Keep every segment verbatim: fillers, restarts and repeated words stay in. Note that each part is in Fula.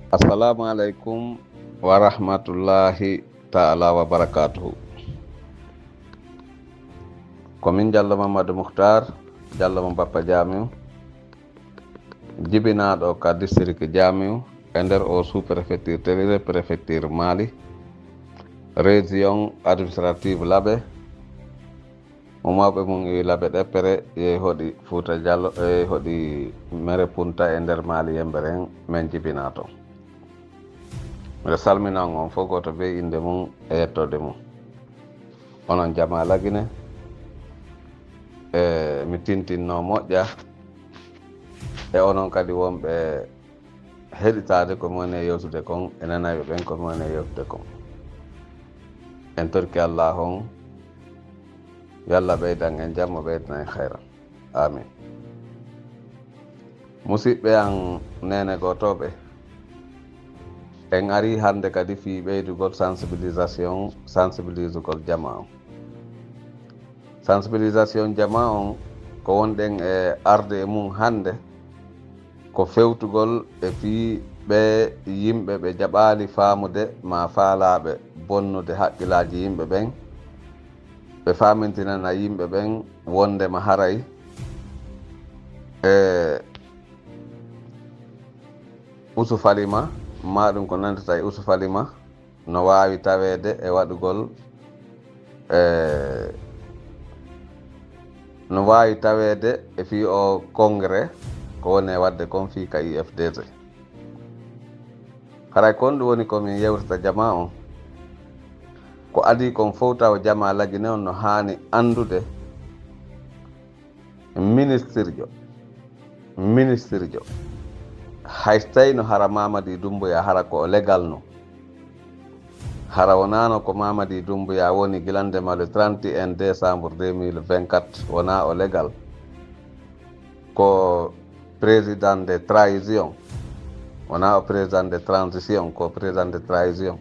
Assalamu aleykum wa rahmatullahi taala wa barakatuhu. Ko min Jallo Mamadou Mouhtar, Jallo mo Bappa Jamiu, jibinaaɗo ka district Jamiu, e nder o sous-préfecture, télé préfecture Mali, région administrative Labe, mo mawɓe mum e Labe ɗeppere, e hoɗi Fouta Jallo, e hoɗi Mere Punta e nder Mali yembere, en min jibinaa toon. Miɗo salmina on, on fof gooto bee innde mum e yettoode mum. Onon jamaa Lagine, e mi tintinno moƴƴa, e onon kadi wonɓe heɗitaade ko mi woni e yewtude kon, e nanayɓe ɓen ko mi woni e yewtude kon. En torki Allah on, yo Allah ɓeydan en jam, o ɓeydana en hayran. Amin. Musidɓe an, neene gootooɓe, en arii hannde kadi fii ɓeydugol sensibilisation, sensibilisugol jamaa on. Sensibilisation jamaa on, ko wonɗen e arde e mum hannde, ko fewtugol e fii ɓee yimɓe ɓe jaɓaali faamude maa faalaaɓe bonnude haqqillaaji yimɓe ɓen, ɓe faamintinana yimɓe ɓen wonndema haray e usufalima, maa ɗum ko nanndata e usufalima, no waawi taweede e waɗugol, e, no waawi taweede e fii o congrès ko woni e waɗde kon fii ka U F D C. Haray kon ɗum woni ko min yewtata jamaa on. Ko adii kon fof taw jamaa Lagine on no haani anndude ministirjo, ministirjo, hay so tawii no hara Mamadi Doumbouya hara ko o legal no. Hara wonaano ko Mamadi Doumbouya woni gilande ma le trente et un décembre deux mille vingt-quatre, wonaa o legal. Ko président de trahison, wonaa o président de transition, ko président de trahison.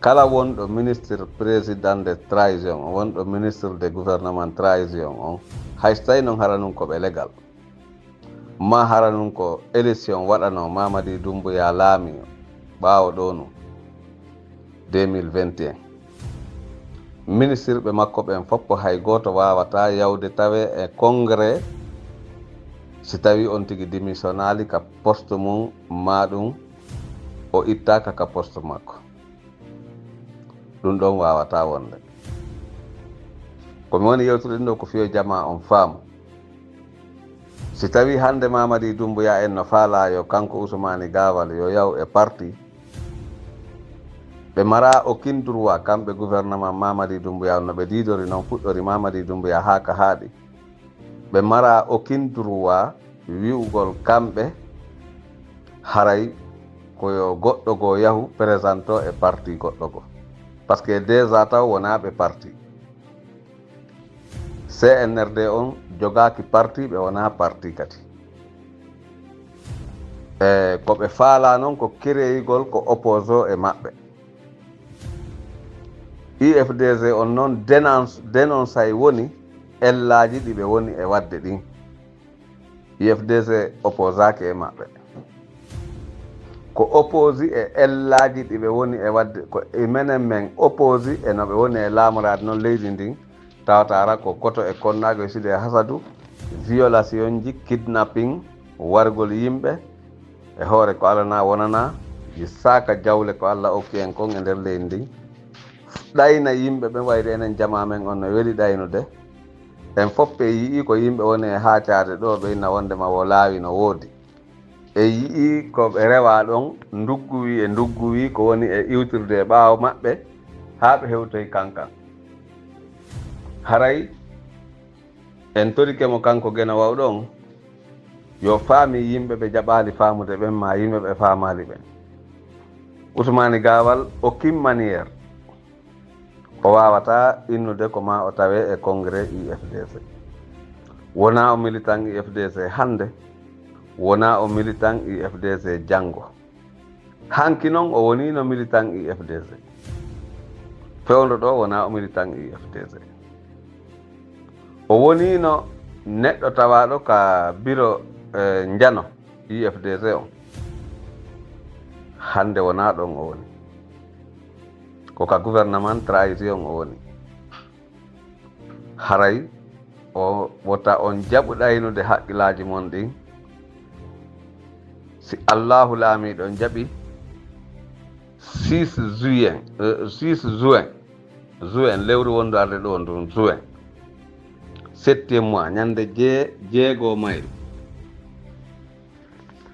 Kala wonɗo ministre président de trahison, wonɗo ministre de gouvernement trahison on, hay so tawii noon hara nun ko ɓe legal, maa hara nun ko élection waɗanoo Mamadi Doumbouya laamii ɓaawo ɗoo nun deux mille vingt et un. Ministirɓe makko ɓen fof hay gooto waawataa yawde tawee e congrès si tawii on tigi démissionnaali ka poste mum, maa ɗum o ittaaka ka poste makko. Ɗum ɗon waawataa wonde. Ko mi woni yewtude ɗum ɗo ko fii yo jamaa on faamu. Si tawii hannde Mamadi Doumbouya en no faalaa yo kanko Ousmane Gawal yo yaw e parti, ɓe maraa aucun droit, kamɓe gouvernement Mamadi Doumbouya on no ɓe diidori noon, fuɗɗori Mamadi Doumbouya haa ka haaɗi. Ɓe maraa aucun droit wi'ugol kamɓe haray ko yo goɗɗo goo yahu présenté e parti goɗɗo goo. Parce que déjà taw wonaa ɓe parti. C N R D on jogaaki parti, ɓe wonaa parti kadi. E ko ɓe faalaa noon ko créeyugol ko opposé e maɓɓe. U F D C on noon dénonce, dénoncé woni ellaaji ɗi ɓe woni e waɗde ɗin. U F D C opposaaki e maɓɓe. Ko opposé e ellaaji ɗi ɓe woni e waɗde, ko e menen men opposé e no ɓe woni e laamoraade noon leydi ndin, tawata hara ko koto e konnaagu e side e hasadu, violation ji, kidnapping, wargol yimɓe e hoore ko alanaa wonanaa, ji saaka jawle ko Alla okki en kon e nder leydi ndin. Ɗayna yimɓe ɓen wayde enen jamaa men on no weli ɗaynude. En fof ɓe yi'ii ko yimɓe woni e haacaade ɗo, ɓe inna wonde ma wo laawi no woodi. E yi'ii ko ɓe rewaa ɗon, ndugguwi e ndugguwi ko woni e iwtirde e ɓaawo maɓɓe, haa ɓe hewtoyi kankan. Haray en torike mo kanko Geno Wawɗo on, yo faami yimɓe ɓe jaɓaali faamude ɓen, maa yimɓe ɓe faamaali ɓen. Usmaani Gaawal, o kimmaniyeer. O waawataa innude ko maa o tawee e congrès U F D C. Wonaa o militant U F D C hannde, wonaa o militant U F D C janngo. Hanki non o woniino militant U F D C. Fewndo ɗo wonaa o militant U F D C. O woniino neɗɗo tawaaɗo ka biro, eh, njano U F D C on. Hannde wonaa ɗoon o woni. Ko ka gouvernement trahison o woni. Haray o wota on jaɓu ɗaynude haqqillaaji mon ɗin. Si Allaahu Laamiiɗo jaɓi, six juin, euh, six juin, juin, lewru wondu arde ɗo ndun, juin, septième mois, ñande jee-, jeego mayru.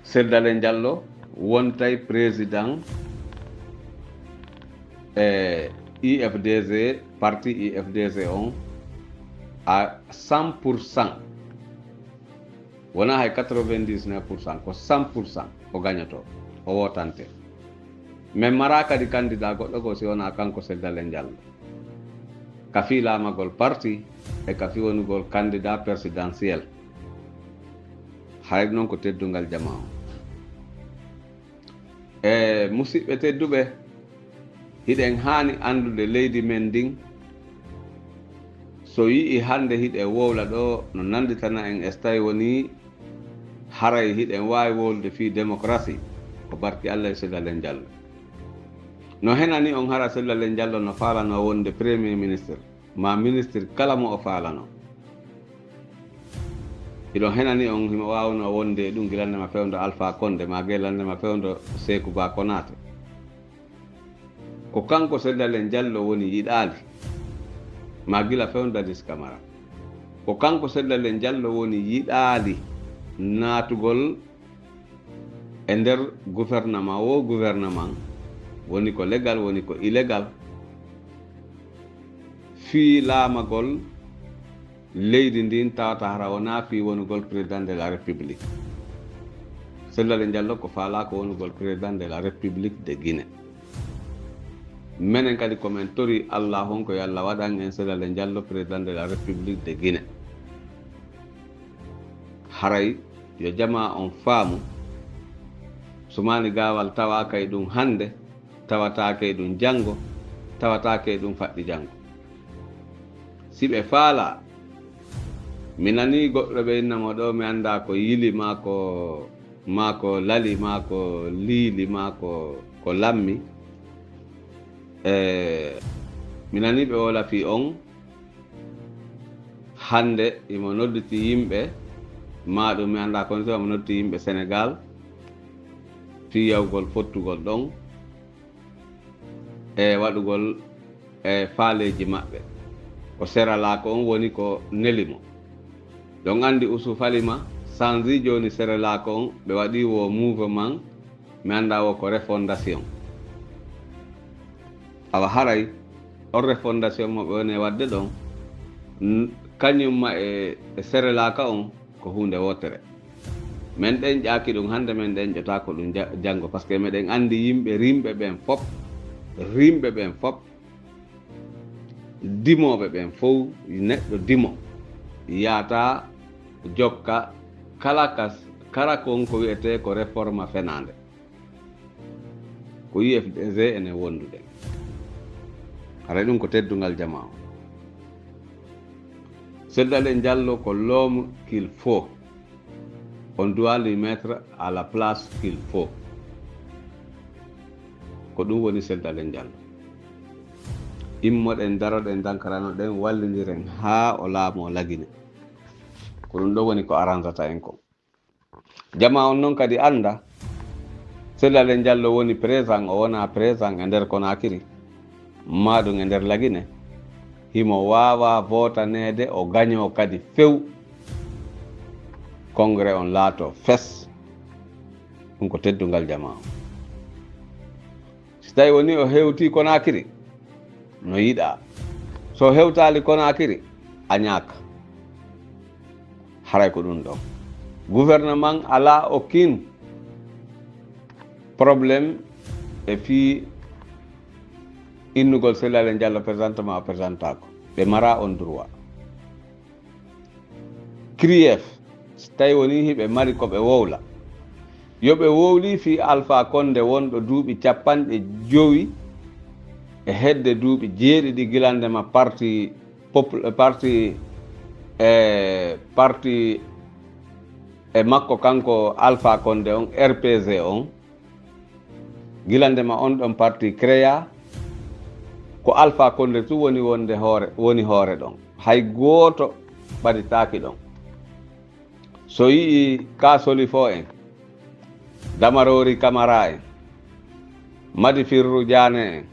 Seydou Dalein Diallo wontay président, eh, I F D G, parti I F D G on à cent pour cent. Wonaa hay quatre-vingt-dix-neuf pour cent, ko cent pour cent o gañoto, o wotante. Min maraa kadi candidat goɗɗo goo si wonaa kanko Seydou Dalein Diallo. Ka fii laamagol parti e ka fii wonugol candidat présidentiel. Haray noon ko teddungal jamaa on. E musiɓɓe tedduɓe, hiɗen haani anndude leydi men ndin. So yi'i hannde hiɗen wowla ɗo, no nannditana en e so tawi wonii haray hiɗen waawi wowlude fii démocratie, ko barki Alla e Seydou Dalein Diallo. No henani on hara Seydou Dalein Diallo no faalanoo wonde premier ministre, maa ministre kala mo o faalanoo? Hiɗon henani on himo waawnoo wonde e ɗum gila nde ma fewndo Alpha Condé, maa gila nde ma fewndo Sékou Ba Konaté. Ko kanko Seydou Dalein Diallo woni yiɗaali, maa gila fewndo Dadis Camara. Ko kanko Seydou Dalein Diallo woni yiɗaali naatugol e nder gouvernement, wo gouvernement, woni ko légal, woni ko illégal, fii laamagol leydi ndin, tawata hara wonaa fii wonugol président de la République. Seydou Dalein Diallo ko faalaa ko wonugol président de la République de Guinée. Menen kadi ko men tori Alla on ko yo Alla waɗan en Seydou Dalein Diallo président de la République de Guinée. Haray yo jamaa on faamu, Sumaani Gaawal tawaaka e ɗum hannde, tawataake e ɗum janngo, tawataake e ɗum faɗɗi janngo. Si ɓe faalaa, mi nanii goɗɗo ɓe inna mo ɗo, mi anndaa ko yili maa ko, maa ko lali, maa ko liili, maa ko, ko lammi. E, mi nanii ɓe wowla fii on. Hannde himo nodditi yimɓe, maa ɗum mi anndaa kono so himo nodditi yimɓe Senegal fii yahugol fottugol ɗon e waɗugol e faaleeji maɓɓe. Ko Seralako on woni ko neli mo. Ɗon anndi Usu Falima sanzi jooni Seralako on, ɓe waɗi wo mouvement, mi anndaa wo ko refondation. Awa haray on refondation mo ɓe woni e waɗde ɗon, n-, kañum ma e, e Serelaka on ko huunde wootere. Men ɗen ƴaaki ɗum hannde, men ɗen ƴotaako ɗum ja-, janngo, par ce que meɗen anndi yimɓe rimɓe ɓen fop, rimɓe ɓen fop, dimooɓe ɓen fow, neɗɗo dimo yaata jokka kala kas-, kala kon ko wi'etee ko réforme fenaande. Ko U F D G enen wondude. Haray ɗum ko teddungal jamaa on. Seddalen Jallo ko l'homme qu'il faut. On doit lui mettre à la place qu'il faut. Ko ɗum woni Seddalen Jallo. Immoɗen, daroɗen, dankaranoɗen, wallindiren haa o laamoo Lagine. Ko ɗum ɗo woni ko arrangata en kon. Jamaa on non kadi annda, Seddalen Jallo woni présent, o wonaa présent e nder Conakry, maa ɗum e nder Lagine. Himo waawaa vootaneede, o gañoo kadi few. Congrès on laatoo fes. Ɗum ko teddungal jamaa on. Si tawi woni o hewtii Conakry, no yiɗaa. So hewtaali Conakry, a ñaaka. Haray ko ɗum ɗon. Gouvernement alaa aucun problème e fii innugol Seddalen Jallo présentement o présentaako. Ɓe maraa on droit. Crief, si tawi woni hiɓe mari ko ɓe wowla, yo ɓe wowli fii Alpha Condé wonɗo duuɓi capanɗe jowi e hedde duuɓi jeeɗiɗi gila nde ma parti popul-, parti, e, parti e makko kanko Alpha Condé on, R P G on, Gila ndema on ɗon parti créa, ko Alpha Condé tu woni wonde hoore, woni hoore ɗon. Hay gooto ɓaditaaki ɗon. So yi'i ka Solifo en, Damarori Kamara en, Madi Firru Jaane en,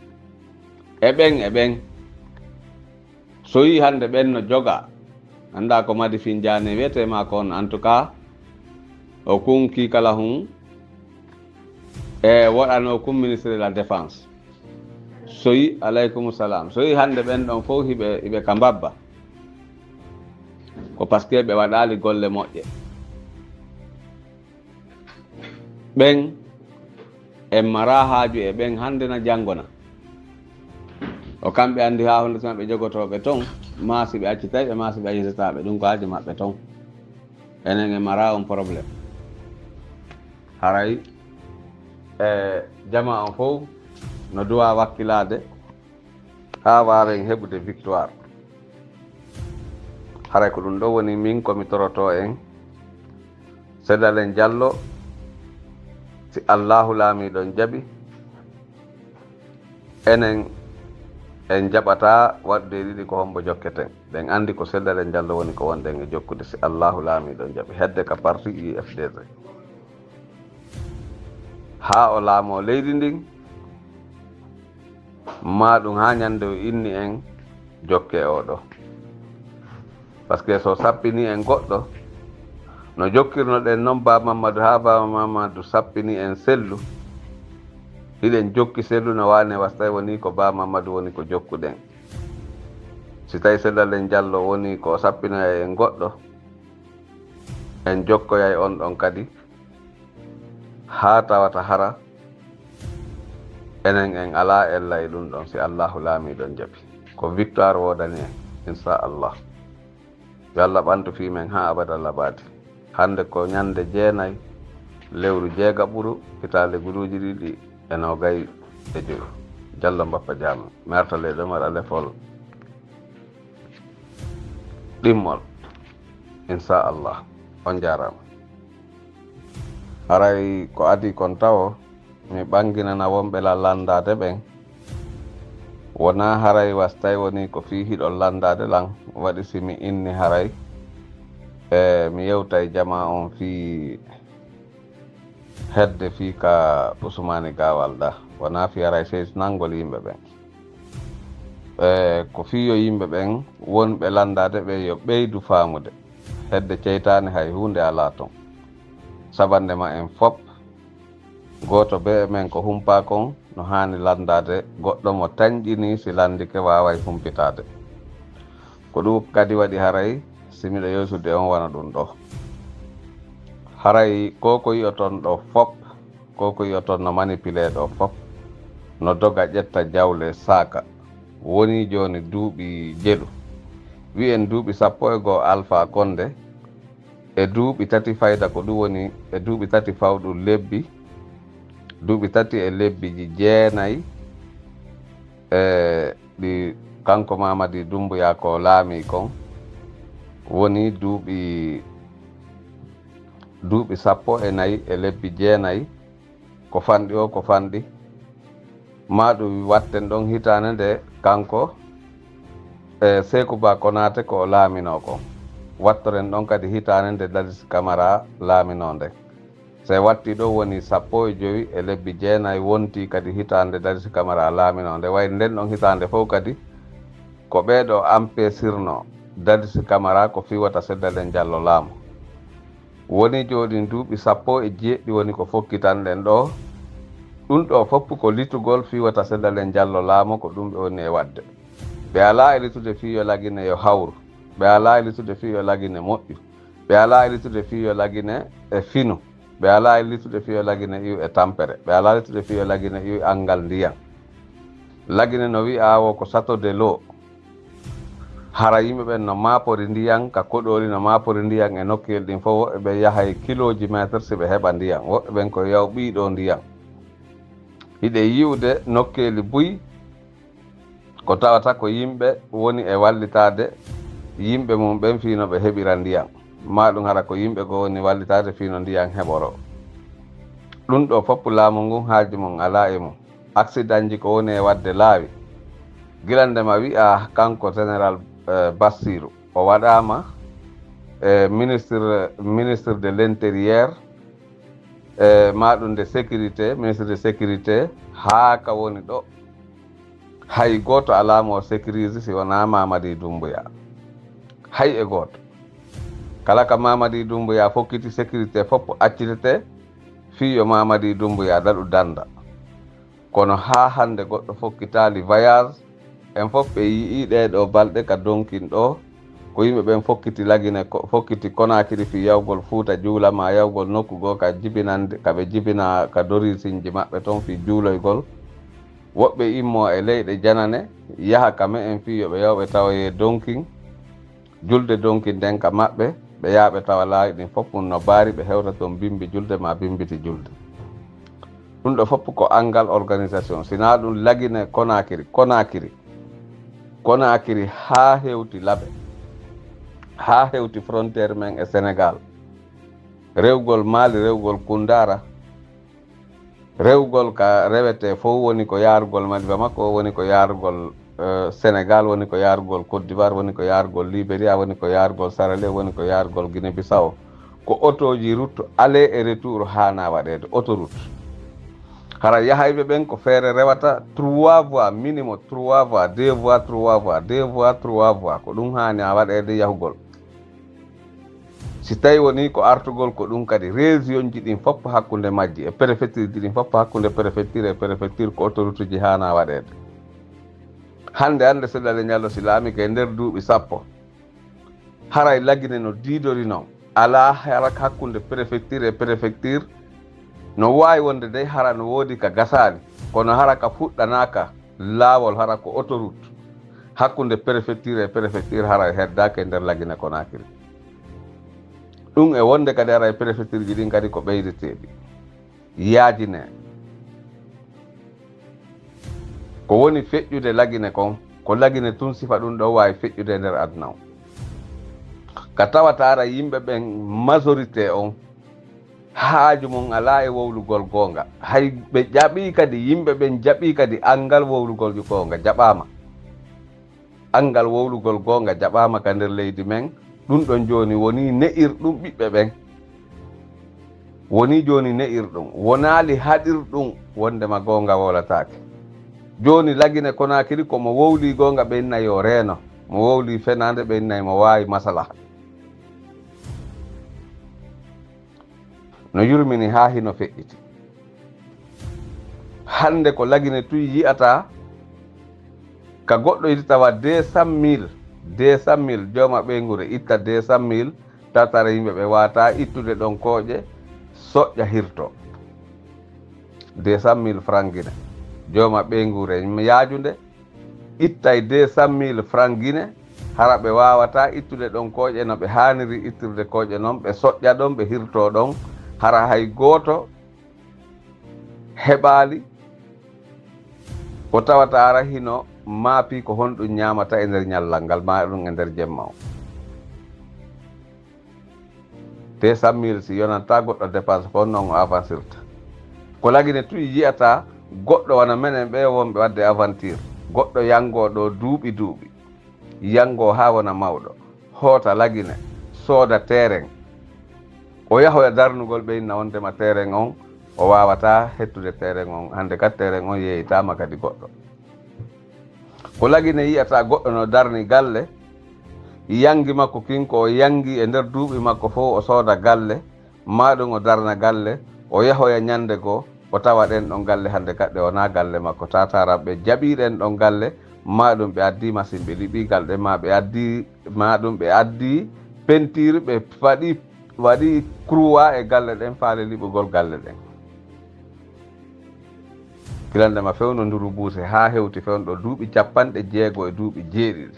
e ɓen, e ɓen. So yi'i hannde ɓen no joga, annda ko Madi Fin Jaane wiyetee ma ko on, en tout cas, o kunki kala hun, e waɗano kun ministre de la défense. So yi'i, aleykum salam. So yi'i hannde ɓen ɗon fof hiɓe, hiɓe ka mbabba, ko parce que ɓe waɗaali golle moƴƴe. Ɓen en mara haaju e ɓen hannde na janngo na. O kamɓe anndi haa honde tuma ɓe jogotooɓe ton, maa si ɓe accitay ɓe, maa si ɓe accitataa ɓe, ɗum ko haaju maɓɓe ton. Enen en mara on problème. Haray e jama on fof no duwa wakkilaade haa waawen heɓude victoire. Haray ko ɗum ɗo woni min ko mi torotoo en, Sedalen Jallo, si Allaahu Laamiiɗo on jaɓi, enen en jaɓataa waɗude e ɗiɗi ko hombo jokketen. Ɗen anndi ko Sedalen Jallo woni ko wonɗen e jokkude si Allaahu Laamiiɗo on jaɓi, hedde ka parti U F D T. Haa o laamoo leydi ndin, maa ɗum haa ñande o inni en jokke oo ɗo. Parce que so sappini en goɗɗo, no jokkirnoɗen non Ba Mamadou, haa Ba Mamadou sappini en sellu, hiɗen jokki sellu no waane, wastay woni ko Ba Mamadou woni ko jokkuɗen. Si tawi Sedalen Jallo woni ko sappinoya en goɗɗo, en jokkoyay on ɗon kadi, haa tawata hara enen en alaa ella e ɗum ɗon, si Allaahu Laamiiɗo on jaɓi. Ko victoire woodani en, inchallah. Yo Allah ɓantu fii men haa abada labadi. Hannde ko ñande jeenay, lewru jeegaɓuru, hitaande guluuji ɗiɗi e noogay e jowi. Jallo mbappa jaam. Mi arta leyɗo mbaɗa lefol ɗimmol. Inchallah. On jaaraama. Haray ko adii kon tawo, mi ɓanginana wonɓe lan lanndaade ɓen. Wonaa haray wastay woni ko fii hiɗon lanndaade lan, waɗi si mi inni haray, e mi yewtay jamaa on fii hedde fii ka Usmaani Gaawal ɗa. Wonaa fii haray seytinangol yimɓe ɓen. E ko fii yo yimɓe ɓen wonɓe lanndaade ɓe yo ɓeydu faamude. Hedde ceytaani hay huunde alaa ton. Sabannde ma en fop, gooto bee e men ko humpaa kon no haani lanndaade, goɗɗo mo tanƴinii si lanndike waaway humpitaade. Ko ɗum kadi waɗi haray si miɗo yewtude on wano ɗum ɗo. Haray ko ko yi'oton ɗo fop, ko ko yi'oton no manipulee ɗo fop, no doga ƴetta jawle saaka. Wonii jooni duuɓi jelu. Wi'en duuɓi sappo e go'o Alfaa Konde, e duuɓi tati fayda ko ɗum woni, e duuɓi tati fawɗum lebbi, duuɓi tati e lebbi ji jeenay, e ɗi kanko Mamadi Dumbuya ko laamii kon, woni duuɓi, duuɓi sappo e nayi e lebbi jeenay, ko fanɗi o, ko fanɗi. Maa ɗum watten ɗon hitaande nde kanko, e Seeku Ba Konaate ko o laaminoo kon. Wattoren ɗon kadi hitaande nde Dadis Kamara laaminoo nden. So en wattii ɗo woni sappo e jowi e lebbi jeenay, wontii kadi hitaande Dadis Kamara laaminoo nde. Way nden ɗon hitaande fof kadi ko ɓee ɗo ampesirnoo Dadis Kamara ko fii wota Seddalen Jallo laamu. Woni jooɗin duuɓi sappo e jeeɗiɗi woni ko fokkitanɗen ɗo. Ɗum ɗo fof ko litugol fii wota Seddalen Jallo laamo, ko ɗum ɓe woni e waɗde. Ɓe alaa e litude fii yo Lagine yo hawru. Ɓe alaa e litude fii yo Lagine moƴƴu. Ɓe alaa e litude fii yo Lagine e finu. Ɓe alaa e litude fii yo Lagine iw e tampere. Ɓe alaa litude fii yo Lagine iw e anngal ndiyan. Lagine no wi'aa wo ko château de l'eau. Hara yimɓe ɓen no maapori ndiyan ka koɗooli, no maapori ndiyan e nokkuyel ɗin fof, woɓɓe ɓen yahay kilooji meeter si ɓe heɓa ndiyan, woɓɓe ɓen ko yawɓiiɗo ndiyan. Hiɗe yi'ude nokkeeli buy ko tawata ko yimɓe woni e wallitaade yimɓe mum ɓen fii no ɓe heɓira ndiyan. Maa ɗum hara ko yimɓe goo woni wallitaade fii no ndiyan heɓoroo. Ɗum ɗo fof laamu ngun haaju mum alaa e mum. Accident ji ko woni e waɗde laawi. Gila nde ma wi'a kanko Général, eh, Bassirou, o waɗaama, eh, ministre, ministre de l'Intérieur, eh, ma ɗum de sécurité, ministre de sécurité, haa ka woni ɗo. Hay gooto alaa mo sécurise si wonaa Mamadi Doumbouya. Hay e gooto. Kala ka Mamadi Doumbouya fokkiti sécurité fof accitete fii yo Mamadi Doumbouya daɗu dannda. Kono haa hannde goɗɗo fokkitaali voyage. En fof ɓe yi'ii ɗee ɗoo balɗe ka Donkin ɗoo. Ko yimɓe ɓen fokkiti Lagine ko, fokkiti Konakiri fii yawgol Fuuta Juula maa yawgol nokku goo ka jibinande, ka ɓe jibina ka dorisinji maɓɓe ton fii juuloygol. Woɓɓe immoo e leyɗe janane, yaha ka me'en fii yo ɓe yaw ɓe tawoyee Donkin, julde Donkin nden ka maɓɓe, ɓe yaha ɓe tawa laawi ɗin fof mum no baari, ɓe hewta ton bimbi julde maa bimbiti julde. Ɗum ɗo fof ko anngal organisation, si naa ɗum Lagine Konakiri, Konakiri, Konakiri haa hewti Labe, haa hewti frontière men e Sénégal, rewgol Mali, rewgol Kundara, rewgol ka rewetee fof woni ko yaarugol Mali Bamako, woni ko yaarugol, eh, Sénégal, woni ko yaarugol Côte d'Ivoire, woni ko yaarugol Libéria, woni ko yaarugol Sierra Leone, woni ko yaarugol Guinée Bissau. Ko otooji route aller et retour haanaa waɗeede, autoroute. Hara yahayɓe ɓen ko feere rewata trois voies minimum, trois voies, deux voies, trois voies, deux voies, trois voies. Ko ɗum haani a waɗeede yahugol. Si tawi woni ko artugol ko ɗum kadi, région ji ɗin fof hakkunde majji e préfecture ji ɗin fof hakkunde préfecture e préfecture ko autoroute ji haanaa waɗeede. Hannde, hannde so Dale Ñallo si laamike e nder duuɓi sappo, haray Lagine no diidori non. Alaa hara hakkunde préfecture e préfecture no waawi wonde dey hara no woodi ka gasaali, kono hara ka fuɗɗanaaka laawol, hara ko autoroute hakkunde préfecture e préfecture, hara heddaaka e nder Lagine Konakiri. Ɗum e wonde kadi hara e préfecture ji ɗin kadi ko ɓeydeteeɗi. Yaajine. Ko woni feƴƴude Lagine kon, ko Lagine tun sifa ɗum ɗo waawi feƴƴude e nder aduna on. Ka tawata ara yimɓe ɓen majorité on, haaju mum alaa e wowlugol goonga. Hay ɓe jaɓii kadi, yimɓe ɓen jaɓii kadi anngal wowlugol goonga, jaɓaama. Anngal wowlugol goonga jaɓaama ka nder leydi men. Ɗum ɗon jooni wonii ne'irɗum ɓiɓɓe ɓen. Wonii jooni ne'irɗum. Wonaali haɗirɗum wondema goonga wowlataake. Jooni Lagine Konakiri ko mo wowlii goonga ɓe inna yo reeno. Mo wowlii fenaande ɓe inna mo waawi masalaha. No yurmini haa hino feƴƴiti. Hannde ko Lagine tun yi'ata ka goɗɗo yiɗi tawa deux cent mille, deux cent mille jooma ɓeynguure itta deux cent mille, tawata ara yimɓe ɓe waata ittude ɗon kooƴe, soƴƴa hirto. Deux cent mille francs Gine. Jooma ɓeynguure yaajunde, ittay deux cent mille francs Gine, hara ɓe waawataa ittude ɗon kooƴe no ɓe haaniri ittirde kooƴe non, ɓe soƴƴa ɗon, ɓe hirtoo ɗon, hara hay gooto heɓaali ko tawata ara hino maapii ko honɗum ñaamata e nder ñallal ngal, maa ɗum e nder jemma on. Deux cent mille si yonanta goɗɗo dépense ko non o avancirta. Ko Lagine tun yi'ata goɗɗo wano menen ɓe wonɓe waɗde aventure. Goɗɗo yangoo ɗo duuɓi duuɓi. Yangoo haa wona mawɗo. Hoota Lagine. Sooda terrain. O yahoya darnugol ɓe inna wondema terrain on, o waawataa hettude terrain on. Hannde kadi terrain on yeeyitaama kadi goɗɗo. Ko Lagine yi'ata goɗɗo no darni galle, yangi makko kin ko o yangi e nder duuɓi makko fof o sooda galle, maa ɗum o darna galle, o yahoya ñande goo, o tawa ɗen ɗon galle hannde kadi ɗe wonaa galle makko. Tawata ara ɓe jaɓii ɗen ɗon galle, maa ɗum ɓe addii masin ɓe liɓii galle ɗen, maa ɓe addii, maa ɗum ɓe addii pentiir ɓe faɗi, waɗi croix e galle ɗen faale liɓugol galle ɗen. Gila nde ma fewndo nduru buuse haa hewti fewndo duuɓi capanɗe jeego e duuɓi jeeɗiɗi.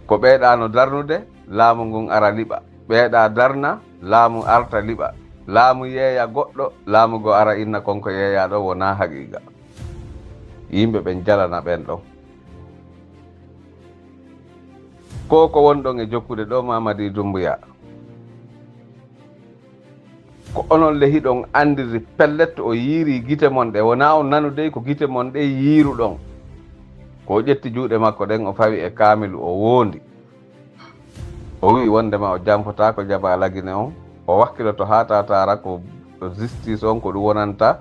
Ko ɓeyɗaano darnude, laamu ngun ara liɓa. Ɓeyɗa darna, laamu arta liɓa. Laamu yeeya goɗɗo, laamu go ara inna kon ko yeeyaaɗo wonaa haqiiqa. Yimɓe ɓen jalana ɓen ɗon. Ko ko wonɗon e jokkude ɗo Mamadi Doumbouya. Ko onon le hiɗon anndiri pellet o yiiri gite mon ɗe. Wonaa on nanudey, ko gite mon ɗe yiiruɗon. Ko o ƴetti juuɗe makko ɗen, o fawi e kaamilu, o woondi. O wi'i wondema o janfotaako jaba Lagine on. O wakkiloto haa tataara ko justice on, ko ɗum wonanta,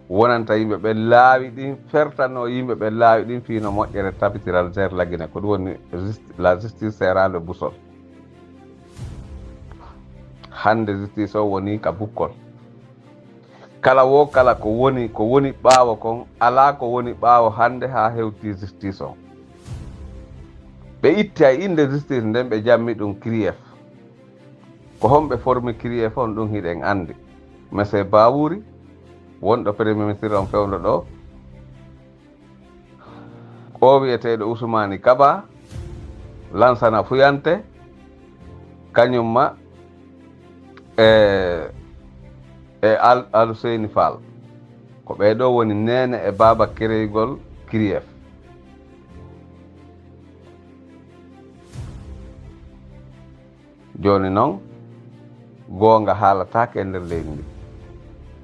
wonanta yimɓe ɓen laawi ɗin, fertanoo yimɓe ɓen laawi ɗin fii no moƴƴere tabitira nder Lagine. Ko ɗum woni justi-, la justice sera le boussole. Hannde justice o woni ka bukkol. Kala wo kala ko woni, ko woni ɓaawo kon, alaa ko woni ɓaawo hannde haa hewti justice on. Ɓe itti ay innde justice nden, ɓe jammi ɗum CRIEF. Ko honɓe formi CRIEF on, ɗum hiɗen anndi. Monsieur Bawuri, wonɗo premier ministre on fewndo ɗo, o wi'eteeɗo Usmaani Kaba, Lansana Fuyante, kañum ma e, e Al-, Aluseyni Faal. Ko ɓee ɗoo woni neene e baaba kereygol CRIEF. Jooni non, goonga haalataake e nder leydi ndi.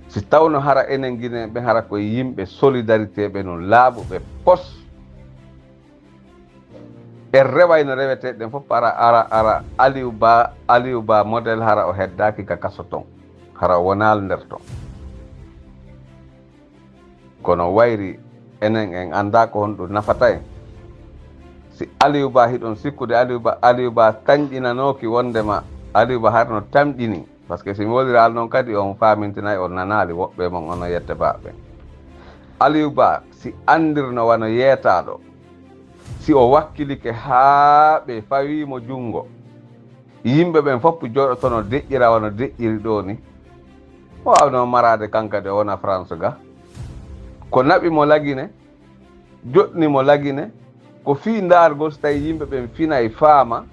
Si tawno hara enen Guinéen ɓen hara koye yimɓe solidarité ɓe no laaɓuɓe pos, en rewayno reweteeɗe ɗen fof, ara, ara, ara Aliou Ba, Aliou Ba modèle hara o heddaaki ka kaso ton. Hara o wonaali nder ton. Kono wayri enen en anndaa ko honɗum nafata en. Si Aliou Ba hiɗon sikkude Aliou Ba, Aliou Ba tanƴinanooki wondema Aliou Ba harno tamƴini. Parce que si mi woliraali noon kadi on faamintinay, on nanaali woɓɓe mon ono yette baaɓe. Aliou Ba si anndirno wano yeetaaɗo, si o wakkilike haa ɓe fawii mo junngo, yimɓe ɓen fof jooɗotono deƴƴira wano deƴƴiri ɗoo ni. O waawno maraade kan kadi o wona France ga. Ko naɓi mo Lagine, joɗni mo Lagine, ko fii ndaargol si tawi yimɓe ɓen finay faama,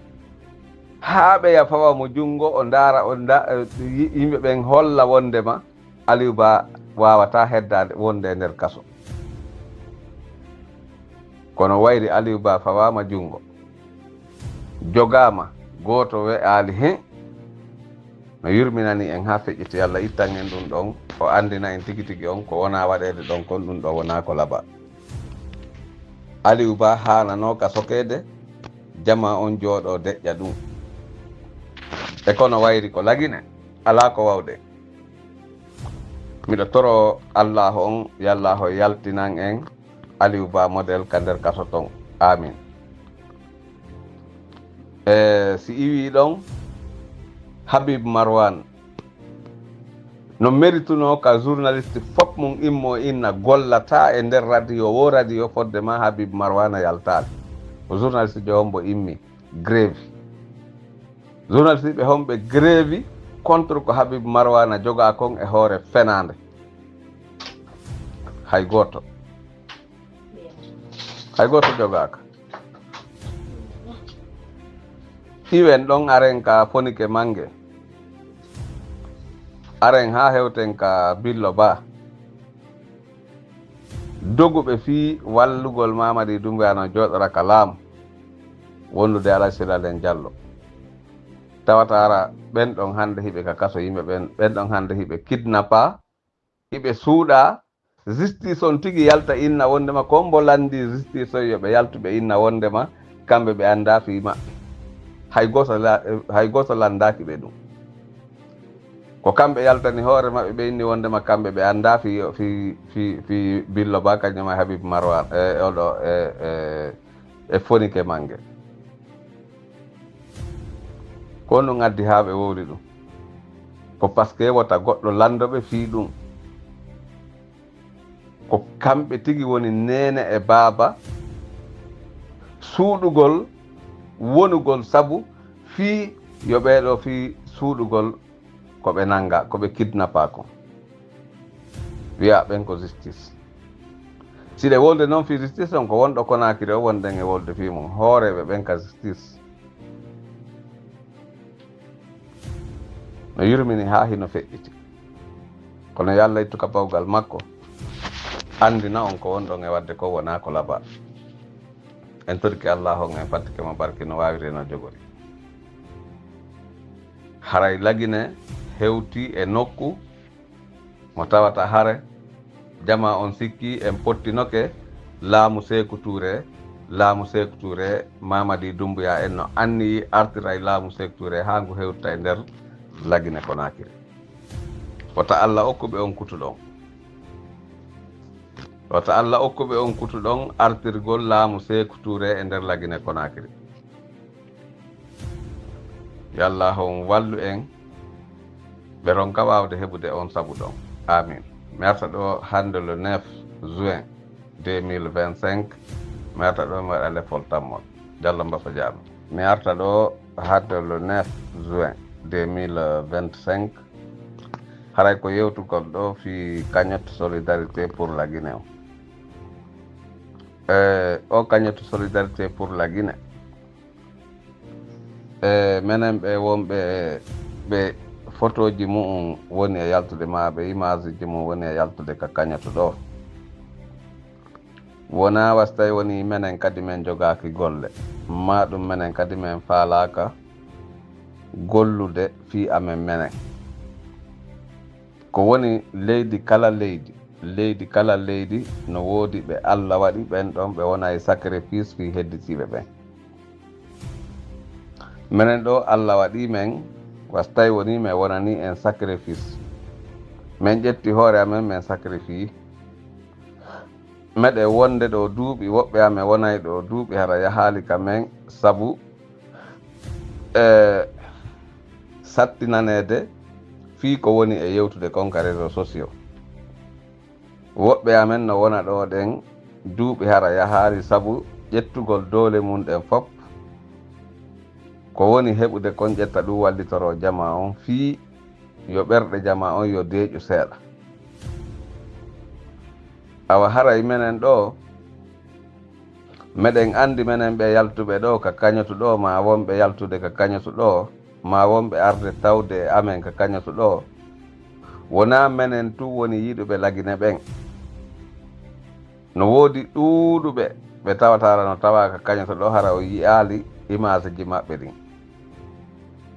haa ɓe ya fawa mo junngo, o ndaara, o nda-, eh, yi-, yimɓe ɓen holla wondema Aliou Ba waawataa heddaade wonde e nder kaso. Kono wayri Aliou Ba fawaama junngo. Jogaama, gooto we'aali hen. No yurminani en haa feƴƴiti, Yalla ittan en ɗum ɗon, o anndina en tigi tigi on ko wonaa waɗeede ɗon kon, ɗum ɗon wonaa ko laba. Aliou Ba haananoo ka sokeede, jamaa on jooɗoo deƴƴa ɗum. E kono wayri ko Lagine, alaa ko wawde. Miɗo toro Allaahu on, yo Allaahu yaltinan en Aliou Ba modèle ka nder kaso ton. Amin. E si iwi ɗon, Habib Marwan no meritunoo ka journaliste fop mum immo inna gollata e nder radio wo radio fodde ma Habib Marwan a yaltaali. Ko journaliste jo hombo immi grève. Journaliste ɓe homɓe grève contre ko Habib Marwan a joga kon e hoore fenaande. Hay gooto. Hay gooto jogaaka. Iwen ɗon aren ka Fonike Mange. Aren haa hewten ka Billo Ba. Doguɓe fii wallugol Mamadi Doumbouya no jooɗora ka laamu. Wondude Alhaji Siralen Jallo. Tawata ara ɓen ɗon hannde hiɓe ka kaso yimɓe ɓen, ɓen ɗon hannde hiɓe kidnappa. Hiɓe suuɗa, justice on tigi yalta inna wondema ko mbo landi justice on yo ɓe yaltu ɓe inna wondema kamɓe ɓe anndaa fii maɓɓe. Hay gooto la-, hay gooto lanndaaki ɓe ɗum. Ko kamɓe yaltani hoore maɓɓe ɓe inni wondema kamɓe ɓe anndaa fii, fii, fii, fii Billo Ba kañum e Habib Marwan, e, oɗo, e, e, e Fonike Mange. Ko ɗum addi haa ɓe wowli ɗum. Ko parce que wota goɗɗo lanndo ɓe fii ɗum. Ko kamɓe tigi woni neene e baaba suuɗugol, wonugol sabu fii yo ɓeeɗo fii suuɗugol ko ɓe nannga, ko ɓe kidnappa kon. Wiya ɓen ko justice. Si ɗe wolde noon fii justice on, ko wonɗo Konaakiri o wonɗen e wolde fii mum, hooreeɓe ɓen ka justice. No yurmini haa hino feƴƴiti. Kono yo Allah ittu ka bawgal makko, anndina on ko wonɗon e waɗde ko wonaa ko laba. En torike Allah on, en fattike mo barki no waawiri e no jogori. Haray Lagine hewti e nokku mo tawata hare jamaa on sikki en pottinoke laamu Seeku Tuure, laamu Seeku Tuure, Mamadi Dumbuya en no anniyi artiray laamu Seeku Tuure haa ngu hewta e nder Lagine Konaakiri. Wota Alla okku ɓe on kutuɗon. Wata Alla okku ɓe on kutuɗon artirgol laamu Seeku Tuure e nder Lagine Konaakiri. Yo Alla on wallu en ɓe ronka waawde heɓude on sabu ɗon. Amin. Mi arta ɗo hannde le neuf juin deux mille vingt-cinq. Mi arta ɗo mi waɗa lefol tammol. Jalla Mbafa Jaami. Mi arta ɗo hannde le neuf juin deux mille vingt-cinq. Haray ko yewtugol ɗo fii cagnotte Solidarité pour la Guinée o. E, o cagnotte Solidarité pour la Guinée. E, menen ɓe wonɓe ɓe fotooji mu'un woni e yaltude, maa ɓe imaaji mu'un woni e yaltude ka cagnotte ɗo. Wonaa wasi tawi woni menen kadi men jogaaki golle, maa ɗum menen kadi men faalaaka gollude fii amen menen. Ko woni leydi kala leydi, leydi kala leydi no woodi ɓe Alla waɗi ɓen ɗon ɓe wona e sacrifice fii hedditiiɓe ɓen. Menen ɗo Alla waɗi men, wasi tawi woni men wonani en sacrifice. Men ƴetti hoore amen men sacrifice. Meɗen wonde ɗo duuɓi, woɓɓe amen wonay ɗo duuɓi hara yahaali ka men, sabu, e, sattinaneede fii ko woni e yewtude kon ka réseaux sociaux. Woɓɓe amen no wona ɗo ɗen duuɓi hara yahaali sabu ƴettugol doole mun ɗen fop. Ko woni heɓude kon ƴetta ɗum wallitoroo jamaa on fii yo ɓerɗe jamaa on yo deeƴu seeɗa. Awa haray menen ɗo, meɗen anndi menen ɓe yaltuɓe ɗo ka cagnotte ɗo, maa wonɓe yaltude ka cagnotte ɗo, maa wonɓe arde tawde e amen ka cagnotte ɗo, wonaa menen tun woni yiɗuɓe Lagine ɓen. No woodi ɗuuɗuɓe ɓe tawata hara no tawaa ka cagnotte ɗo hara on yi'aali imaaji maɓɓe ɗin,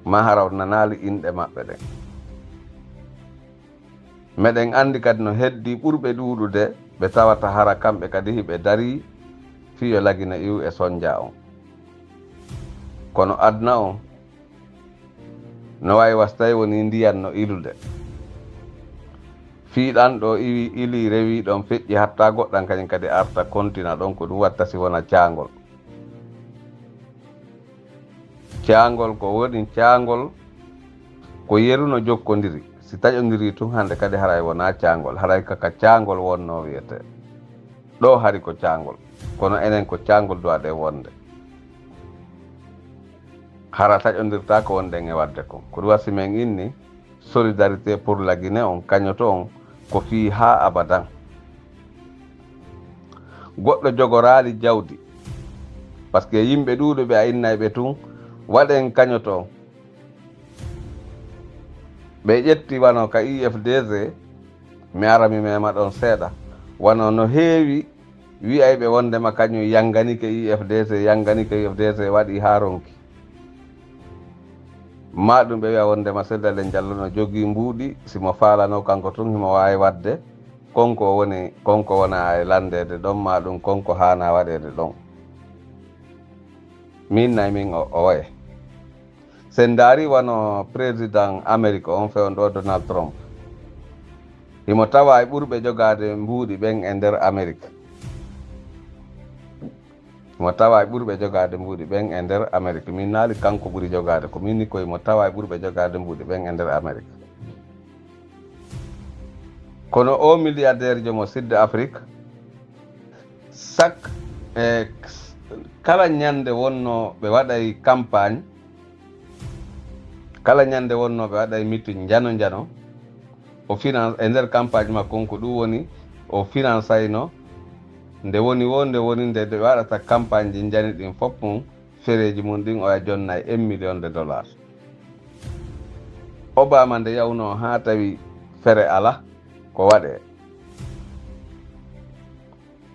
maa hara on nanaali inɗe maɓɓe ɗen. Meɗen anndi kadi no heddii ɓurɓe ɗuuɗude ɓe tawata hara kamɓe kadi hiɓe darii fii yo Lagine iwu e sonnja on. Kono aduna on no wayi wasi tawi woni ndiyan no ilude. Fii ɗan ɗo iwi, ilii, rewii ɗon feƴƴi hatta goɗɗan kañun kadi arta kontina ɗon, ko ɗum watta si wona caangol. Caangol ko woni caangol ko yeru no jokkondiri. Si taƴondiri tun hannde kadi haray wona caangol, haray ka, ka caangol wonno wiyete. Ɗo hari ko caangol, kono enen ko caangol duwaɗen wonde. Hara taƴondirta ko wonɗen e waɗde kon. Ko ɗum waɗi si men inni Solidarité pour la Guinée on cagnotte on ko fii haa abadan. Goɗɗo jogoraali jawdi, parce que yimɓe ɗuuɗuɓe a innay ɓe tun, waɗen cagnotte on. Ɓe ƴetti wano ka I F D C, mi ara mi mema ɗon seeɗa, wano no heewi wi'ayɓe wondema kañum yanganike I F D C, yanganike I F D C, waɗi haa ronki. Maa ɗum ɓe wi'a wondema Cellalen Jallo no jogii mbuuɗi, si mo faalano kanko tun himo waawi waɗde, konko woni, konko wona e landeede ɗon, maa ɗum konko haana waɗeede ɗon. Min nay min o, o waye. Si en ndaari wano président Amérique on fewndo Donald Trump, himo tawa e ɓurɓe jogaade mbuuɗi ɓen e nder Amérique. Himo tawa e ɓurɓe jogaade mbuuɗi ɓen e nder Amérique. Min naali kanko ɓuri jogaade, ko min ni ko himo tawa e ɓurɓe jogaade mbuuɗi ɓen e nder Amérique. Kono o milliardaire jomo Sud Afrique, sak, e, kala ñande wonno ɓe waɗay campagne, kala ñande wonno ɓe waɗay mitin njano njano, o finance e nder campagne makko on, ko ɗum woni o finansayno nde woni wo, nde woni nde ɓe waɗata campagne ji njani ɗin fof mum, fereeji mum ɗin oya jonnay un million de dollars. Obama nde yawnoo haa tawi fere ala ko waɗee.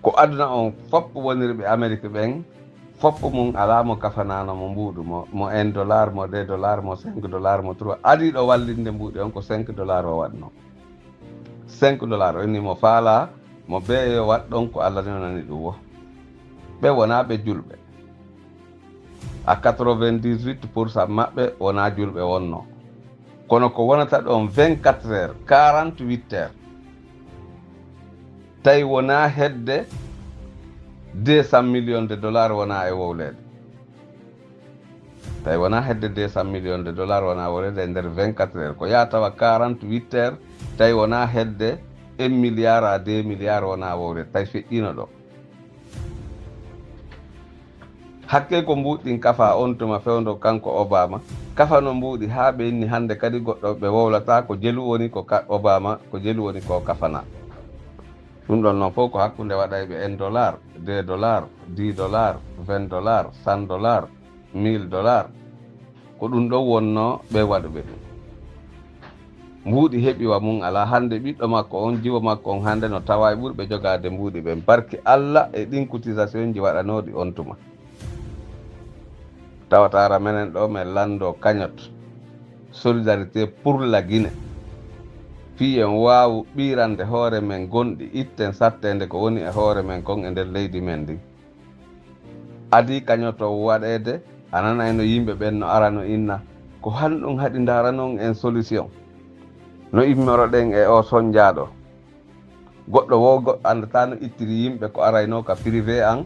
Ko aduna on fof wonirɓe Amérique ɓen Foppo mum alaa mo kafanaano mo mbuuɗu, mo, mo un dollar, mo deux dollars, mo cinq dollars, mo trois. Adiiɗo wallinde mbuuɗi on ko cinq dollars o waɗno. Cinq dollars o inni mo faalaa, mo bee yo waɗ ɗon ko Allah newani ɗum wo. Ɓe wonaa ɓe julɓe. A quatre-vingt-dix-huit pour cent maɓɓe wonaa julɓe wonno. Kono ko wonata ɗon vingt-quatre heures, quarante-huit heures, tawi wonaa hedde deux cent millions de dollars wonaa e wowleede. Tawi wonaa hedde deux cent millions de dollars wonaa wowleede e nder vingt-quatre heures. Ko yaa tawa quarante-huit heures, tawi wonaa hedde un milliard à deux milliards wonaa wowleede. Tawi feƴƴiino ɗo. Hakkee ko mbuuɗi ɗin kafaa on tuma fewndo kanko Obama. Kafano mbuuɗi haa ɓe inni hannde kadi goɗɗo ɓe wowlataa ko jelu woni ko ka-, Obama, ko jelu woni ko kafana. Ɗum ɗon non fof ko hakkunde waɗayɓe un dollar, deux dollars, dix dollars, vingt dollars, cent dollars, mille dollars. Ko ɗum ɗon wonno ɓe waɗuɓe ɗum. Mbuuɗi heɓi wa mum alaa. Hannde ɓiɗɗo makko on, jiwo makko on hannde no tawa e ɓurɓe jogaade mbuuɗi ɓen. Barki Allah e ɗin cotisation ji waɗanooɗi on tuma. Tawata ara menen ɗo men lanndo cagnotte Solidarité pour la Guinée. Fii en waawu ɓiirande hoore men gonɗi, itten satteende ko woni e hoore men kon e nder leydi men ndin. Adii cagnotte o waɗeede, a nanayno yimɓe ɓen no ara no inna, ko honɗum haɗi ndaaranon en solution? No immoroɗen e o sonjaaɗo? Goɗɗo wo go-, anndataa no ittiri yimɓe ko arayno ka privé an,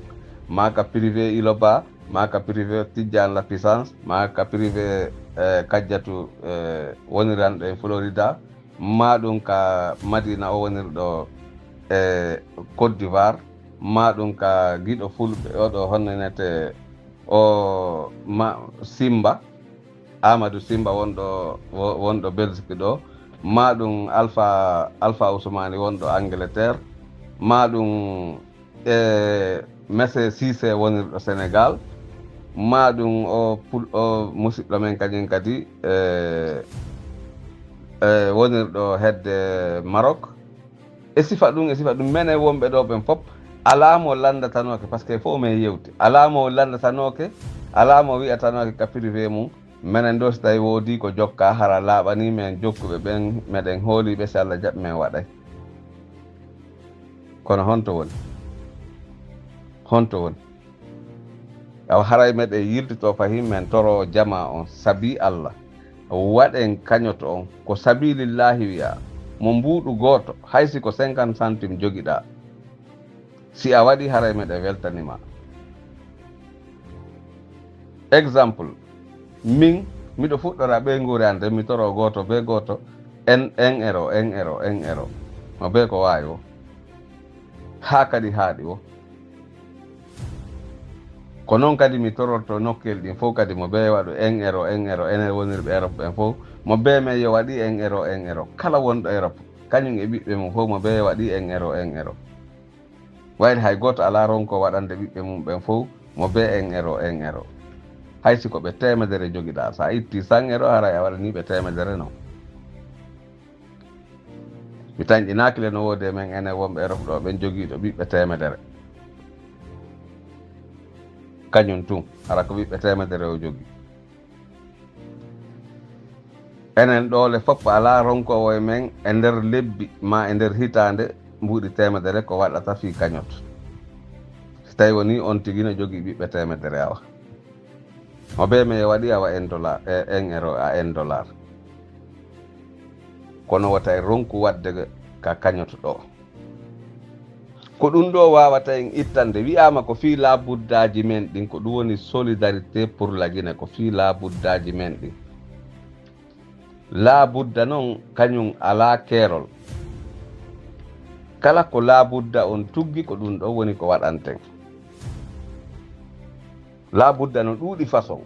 maa ka privé Iloba, maa ka privé Tijjaan La Puissance, maa ka privé, eh, Kajjatu, eh, woniranɗo e Florida, maa ɗum ka Madina o wonirɗo e Côte d'Ivoire, maa ɗum ka giɗo fulɓe, oɗo honno inete o ma-, Simba, Amadou Simba wonɗo, wo-, wonɗo Belgique ɗo, maa ɗum Alpha, Alpha Ousmane wonɗo Angleterre, maa ɗum e Messe Cissé wonirɗo Sénégal, maa ɗum o pul-, o musidɗo men kañum kadi, e, e, wonirɗo hedde Maroc. E sifa ɗum, e sifa ɗum, menen wonɓe ɗo ɓen fof, alaa mo lanndatanooke, parce que fof men yewti. Alaa mo lanndatanooke, alaa mo wi'atanooke ka privé mum, menen ɗo si tawi woodi ko jokka, hara laaɓani men jokkuɓe ɓen, meɗen hooliɓe, si Allah jaɓi men waɗay. Kono honto woni? Honto woni? Awa haray meɗen yiltito fahin men toro jamaa on, sabi Allah. Waɗen cagnotte on, ko sabilillahi wi'a, mo mbuuɗu gooto, hay si ko cinquante centimes jogiɗaa. Si a waɗi, haray meɗen weltanima. Exemple, min, miɗo fuɗɗora ɓeynguure an, de mi toro gooto be gooto, un, un euro, un euro, un euro. Mo be ko waawi wo. Haa kadi haaɗi wo. Ko non kadi mi tororto nokkel ɗin fof kadi mo be waɗu un euro, un euro, enen wonirɓe Europe ɓen fof, mo be men yo waɗi un euro, un euro. Kala wonɗo Europe, kañum e ɓiɓɓe mum fof, mo be waɗi un euro, un euro. Wayde hay gooto alaa ronko waɗande ɓiɓɓe mum ɓen fof, mo be un euro, un euro. Hay si ko ɓe teemedere jogiɗaa, so a itti cent euro, haray a waɗanii ɓe teemedere non. Mi tanƴinaaki le no woodi e men enen wonɓe Europe ɗo, ɓen jogiiɗo ɓiɓɓe teemedere. Kañum tun, hara ko ɓiɓɓe teemedere o jogii. Enen ɗo le fof alaa ronkoowo e men e nder lebbi maa e nder hitaande mbuuɗi teemedere ko waɗata fii cagnotte. Si tawi wonii on tigi no jogii ɓiɓɓe teemedere awa. Mo be men waɗi awa un dollar, e, un euro à un dollar. Kono wota e ronku waɗde ka cagnotte ɗo. Ko ɗum ɗo waawata en ittande. Wi'aama ko fii laabuddaaji men ɗin, ko ɗum woni Solidarité pour la Guinée, ko fii laabuddaaji men ɗin. Laabudda non, kañum alaa keerol. Kala ko laabudda on tuggi, ko ɗum ɗon woni ko waɗanten. Laabudda no ɗuuɗi façon.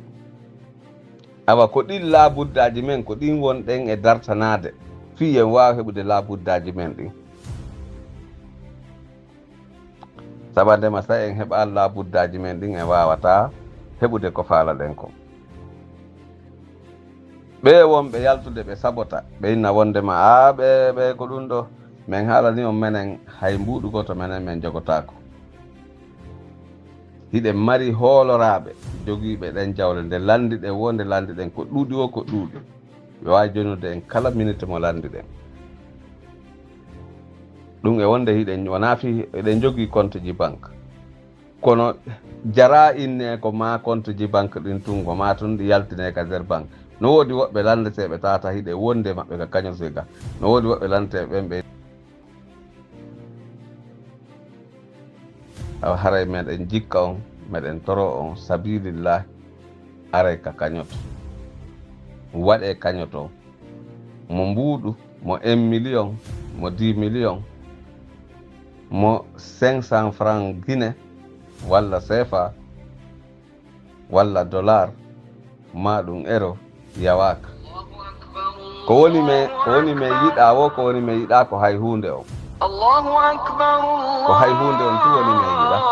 Awa ko ɗin laabuddaaji men, ko ɗin wonɗen e dartanaade, fii en waawa heɓude laabuddaaji men ɗin. Sabu ndema so en heɓaali laabuddaaji men ɗin, en waawataa heɓude ko faalaɗen kon. Ɓee wonɓe yaltude ɓe sabota, ɓe inna wondema, "Aa, ɓe, ɓe ko ɗum ɗo, men haalani on menen, hay mbuuɗu gooto menen men jogotaako." Hiɗen mari hooloraaɓe jogiiɓe ɗen jawle, nde lanndiɗen woo, nde lanndiɗen ko ɗuuɗi woo, ko ɗuuɗi. Ɓe waawi jonude en kala minute mo lanndiɗen. Ɗum e wonde hiɗen, wonaa fii eɗen jogii kontoji bank. Kono jaraa innee ko maa kontoji bank ɗin tun, ko maa tun ɗi yaltinee ka nder bank. No woodi woɓɓe lanndeteeɓe tata hiɗen wondi e maɓɓe ka kañotoy ga. No woodi woɓɓe lanndeteeɓe ɓen ɓe Awa haray meɗen jikka on, meɗen toro on, sabilillahi, aray ka kañoto. Waɗee kañoto on. Mo mbuuɗu, mo un million, mo dix million, mo cinq cents francs Guinée, walla C F A, walla dollar, maa ɗum euro, yawaaka. Ko woni men, ko woni men yiɗaa woo, ko woni men yiɗaa ko hay huunde on. Ko hay huunde on tun woni men yiɗaa.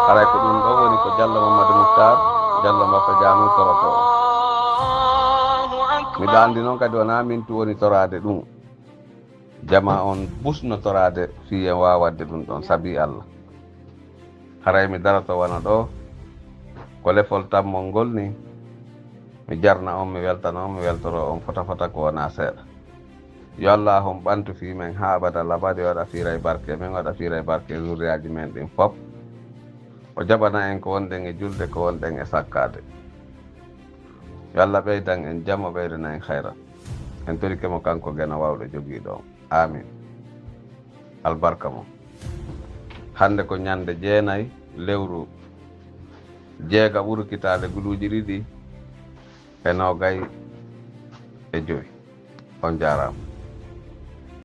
Haray ko ɗum ɗon woni ko Jallo Mamadou Mouhtar, Jallo Mbappe Jaami torotoo on. Miɗo anndi non kadi wonaa min tun woni toraade ɗum. Jamaa on busno toraade fii en waawa waɗde ɗum ɗon sabi Alla. Haray mi daroto wano ɗoo, ko lefol tammol ngol nii, mi jarna on, mi weltana on, mi weltoroo on fota fota ko wonaa seeɗa. Yo Allaahu on ɓantu fii men haa abada labadi, waɗa fiira e barke men, waɗa fiira e barke zurriyaaji men ɗin fof. O jaɓana en ko wonɗen e julde, ko wonɗen e sakkaade. Yo Alla ɓeydan en jam, o ɓeydana en hayra. En torike mo kanko Geno Waawɗo jogiiɗo on. Amin. Albarka mo. Hannde ko ñannde jeenay lewru jeega ɓuru kitaale guluuji ɗiɗi e noogay e jowi. On jaaraama.